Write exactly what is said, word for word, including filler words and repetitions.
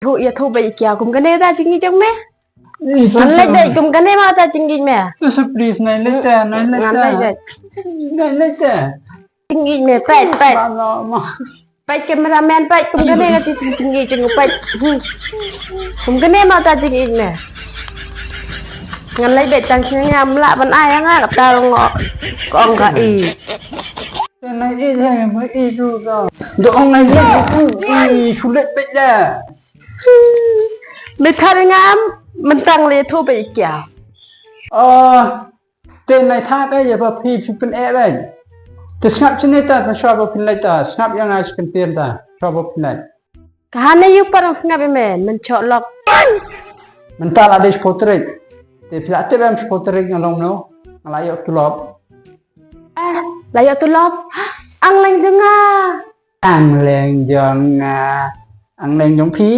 Thu ïa thu bad ïa kiaw kum kane ta jingïeit jong me. Ngan leit bad kum kane ma ta jingïeit me. Sa sa please nai leit ta, nai leit ta. Ngan leit bad. Nai leit ta. Jingïeit me, peit, peit. Ba no ma. Peit cameraman, peit kum kane ka ti jingïeit jong peit. Hmm. Kum kane ma ta jingïeit me. Ngan leit bad tang sini ngam lah ban ai nga kata ngo. Kong ka i. Nai i le ma i tu ka. Dong nai le i sulit bad le. Me thar ngam mentang le thu bad ïa kiaw. Oh. Te nai tha ka ïa ba phi phi pyn eh bad. Te sngap chine ta ta shwa ba phin leit ta sngap ïa nga shi kyntien ta shwa ba phin leit. Ka hane yu par sngap ïa me men chok lok. Mynta la dei shiphew tarik. Te phi la tip em shiphew tarik nga long no. Nga la ïoh tulop. Eh, la ïoh tulop. Ang leng jong nga. Ang leng jong nga. Ang leng jong phi.